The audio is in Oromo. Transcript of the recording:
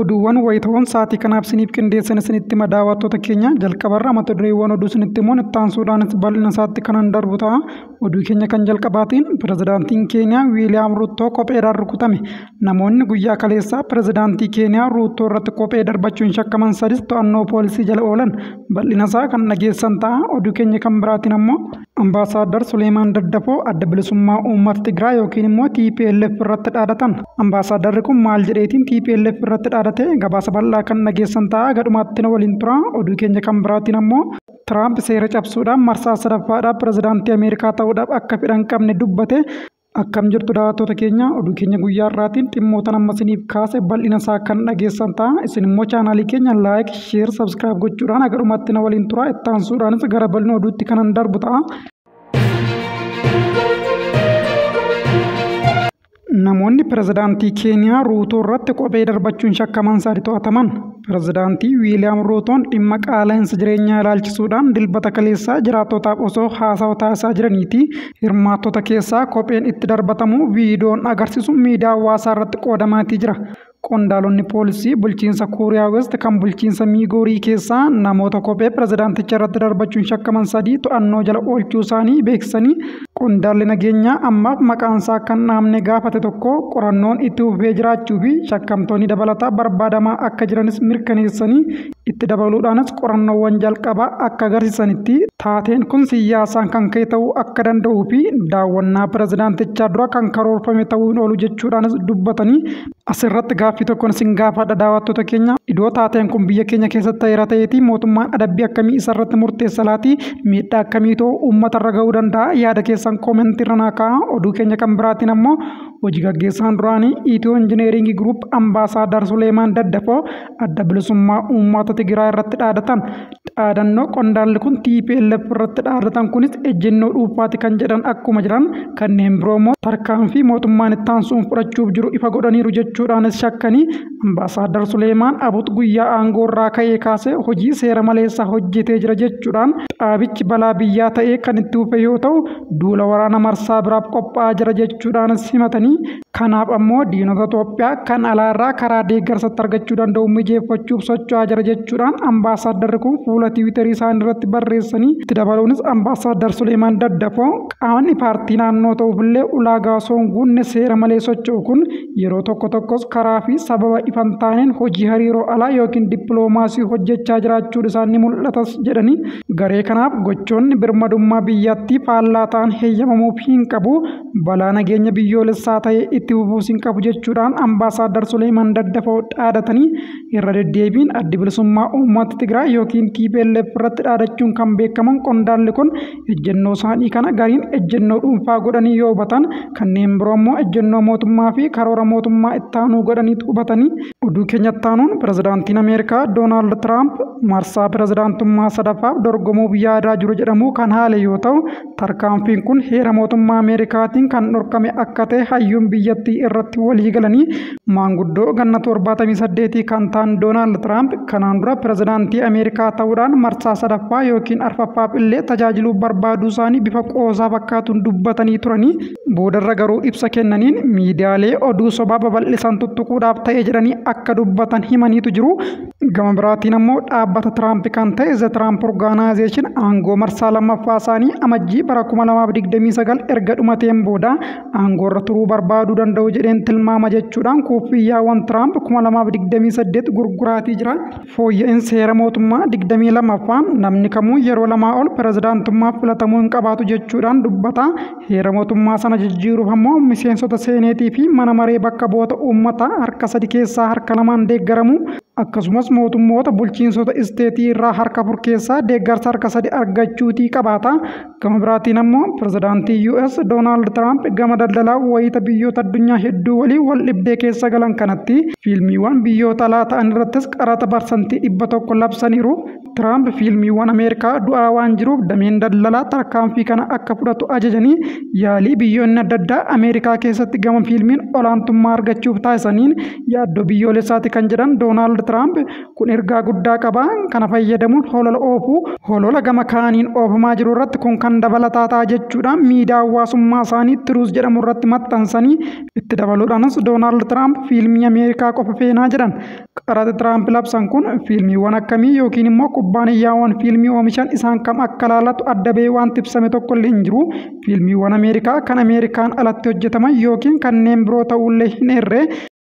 Oduuwwan wayitaawwan sa'aatii kanaaf isiniif qindeessan isinitti hima daawwattoota keenya. Jalqabarra mata dureewwan oduu isinitti himuun itti aansuudhaanis bal'ina isaatti kanan darbu ta'a. Oduu keenya kan jalqabaatiin pirezidaantiin Keeniyaa Wiiliyaam Ruuttoo kopheedhaan rukutame. Namoonni guyyaa kaleessaa pirezidaantii Keeniyaa Ruuttoo irratti kophee darbachuun shakkaman sadis to'annoo poolisii jala oolan. Bal'ina isaa kan dhageessan ta'a. Oduu keenya kan biraatiin ammoo Ambaasaaddar Suleemaan Daddafoo adda bilisummaa uummata Tigraay yookiin immoo TPLF irratti dhaadatan. Ambaasaadarri kun maal jedheetiin TPLF irratti dhaadate gabaasa bal'aa kan dhageessan ta'a. Gadhumaatti na waliin tura. Oduu keenya kan biraatiin ammoo Tiraamp seera cabsuudhaan marsaa sadaffaadhaaf pirezidaantii Ameerikaa ta'uudhaaf akka fedha hin qabne dubbate. Akkam jirtu daawwattoota keenya, oduu keenya guyyaa har'aatiin dhimmoota amma isiniif kaase bal'ina isaa kan dhageessan ta'a. Isin immoo chaanaalii keenya like, share, subscribe gochuudhaan haga dhumaatti na waliin tura. Itti aansuudhaanis gara bal'ina oduutti kanan darbu ta'a. Namoonni pirezidaantii Keeniyaa Ruutoo irratti kophee darbachuun shakkaman sadi to'ataman. Pirezidaantii Wiiliyaam Ruutoon dhimma qaala'insa jireenyaa ilaalchisuudhaan dilbata kaleessaa jiraattotaaf osoo haasawa taasisaa jiraniiti. Hirmaattota keessaa kopheen itti darbatamu viidiyoon agarsiisu miidiyaa hawaasaa irratti qoodamaatii jira. Qondaalonni poolisii bulchiinsa Kuuriyaa West kan bulchiinsa Miigoorii keessaa namoota kophee pirezidaanticha irratti darbachuun shakkaman sadii to'annoo jala oolchuu isaanii beeksisanii, qondaalli nageenyaa ammaaf maqaan isaa kan dhahamne gaafate tokko qorannoon itti fufee jiraachuu fi shakkamtoonni dabalataa barbaadamaa akka jiranis mirkaneessanii, itti dabaluudhaanis qorannoowwan jalqabaa akka agarsiisanitti taateen kun siyaasaan kan ka'e ta'uu akka danda'uu fi daawwannaa pirezidaantichaa dura kan karoorfame ta'uu hin oolu jechuudhaanis dubbatanii. Asirratti gaaffii tokkoon isin gaafadha daawwattoota keenya. Iddoo taateen kun biyya keenya keessatti ta'eera ta'eeti mootummaan adabbii akkamii isarratti murteessa laati? Miidhaa akkamiitoo uummatarra ga'uu danda'a? Yaada keessan koomentii irra naa kaa'a. Oduu keenya kan biraatiin ammoo hojii gaggeessaan duraanii Itiyoo Injineeringii Group Ambaasaaddar Suleemaan Daddafoo adda bilisummaa uummata Tigraay irratti dhaadatan. Dhaadannoo qondaalli kun TPLF irratti dhaadatan kunis ejjennoo dhuunfaati kan jedhan akkuma jiran, kanneen biroo immoo tarkaanfii mootummaan itti aansuun fudhachuuf jiru ifa godhaniiru jechuudhaanis shakkanii, Ambaasaaddar Suleemaan Abut guyyaa aangoo irraa ka'ee kaasee hojii seera maleessaa hojjetee jira jechuudhaan dhaabichi balaa biyyaa ta'ee kan itti fufe yoo ta'u duula waraana marsaa biraaf qophaa'aa jira jechuudhaanis himatanii, kanaaf ammoo diinota Itoophiyaa kan alaarraa karaa deeggarsatti argachuu danda'u mijeeffachuuf socho'aa jira jechuudhaan ambaasaadarri kun fuula tiwiitarii isaanii irratti barreessanii, itti dabaluunis Ambaasaaddar Suleemaan Daddafoo qaamni paartii naannoo ta'uufillee ulaagaa osoo hin guunne seera malee socho'u kun yeroo tokko tokkos karaa fi sababa ifa hin taaneen hojii hariiroo alaa yookiin dippiloomaasii hojjechaa jiraachuun isaa ni mul'atas jedhanii, garee kanaaf gochoonni birmadummaa biyyattii faallaa ta'an heeyyamamuuf hin qabu, balaa nageenya biyyoolessaa ta'e itti fufuus hin qabu jechuudhaan Ambaasaaddar Suleemaan Daddafoo dhaadatanii. Irra deddeebiin addi bilisummaa uummata Tigraay yookiin TPLF irratti dhaadachuun kan beekaman qondaalli kun ejjennoo isaanii kana gariin ejjennoo dhuunfaa godhanii yoo hubatan, kanneen biroo immoo ejjennoo mootummaa fi karoora mootummaa itti aanuu godhaniitu hubatanii. Oduu keenya itti aanuun pirezidaantiin Ameerikaa Doonaald Tiraamp marsaa pirezidaantummaa sadaffaaf dorgomuuf yaadaa jiru jedhamu kan haale yoo ta'u, tarkaanfiin kun heera mootummaa Ameerikaatiin kan dhorkame akka ta'e hayyuun biyyattii irratti walii galanii, maanguddoo ganna 78 kan ta'an Doonaald Tiraamp kanaan dura pirezidaantii Ameerikaa ta'uudhaan marsaa sadaffaa yookiin arfaffaaf illee tajaajiluu barbaaduu isaanii bifa qoosaa fakkaatuun dubbatanii turanii, boodarra garuu ibsa kennaniin miidiyaalee oduu sobaa babal'isan tuttuquudhaaf ta'e jedhanii akka dubbatan himaniitu jiru. Gama biraatiin ammoo dhaabbata Tiraamp kan ta'e The Trump Organization aangoo marsaa lammaffaa isaanii amajjii bara 2029 erga dhumateen booda aangoorra turuu barbaaduu danda'u jedheen tilmaama jechuudhaan kuffiyyaawwan Tiraamp 2028 gurguraatii jira. Fooyya'insi seera mootummaa 22ffaan namni kamuu yeroo lamaa ol pirezidaantummaaf filatamuu hin qabaatu jechuudhaan dubbata. Heera mootummaa sana jijjiiruuf ammoo miseensota seeneetii fi mana maree bakka bu'oota uummataa harka sadi keessaa harka lamaan deeggaramu, akkasumas mootummoota bulchiinsota isteetii irraa harka afur keessaa deeggarsa harka sadi argachuutii qabaata. Gama biraatiin ammoo pirezidaantii US Doonaald Tiraamp gama daldalaa wayita biyyoota addunyaa hedduu waliin wal dhibdee keessa galan kanatti fiilmiiwwan biyyoota alaa ta'an irrattis qaraxa 1% labsaniiru. Tiraamp fiilmiiwwan Ameerikaa du'aa waan jiruuf dameen daldalaa tarkaanfii kana akka fudhatu ajajanii, yaalii biyyoonni adda addaa Ameerikaa keessatti gama fiilmiin olaantummaa argachuuf taasisaniin yaaddoo biyyoolessaati kan jedhan Doonaald Tiraamp kun ergaa guddaa qaba, kana fayyadamuun holola oofuu, holola gama kaaniin oofamaa jiru irratti kun kan dabalataa ta'a jechuudhaan miidiyaa hawaasummaa isaanii Tiruus jedhamu irratti maxxansanii, itti dabaluudhaanis Doonaald Tiraamp fiilmii Ameerikaa qofa feenaa jedhan. Qaraxa Tiraamp labsan kun fiilmiiwwan akkamii yookiin immoo kubbaaniyyaawwan fiilmii oomishan isaan kam akka laallatu adda bahee wanti ibsame tokko illee hin jiru. Fiilmiiwwan Ameerikaa kan Ameerikaan alatti hojjetaman yookiin kanneen biroo ta'ullee hin eerre.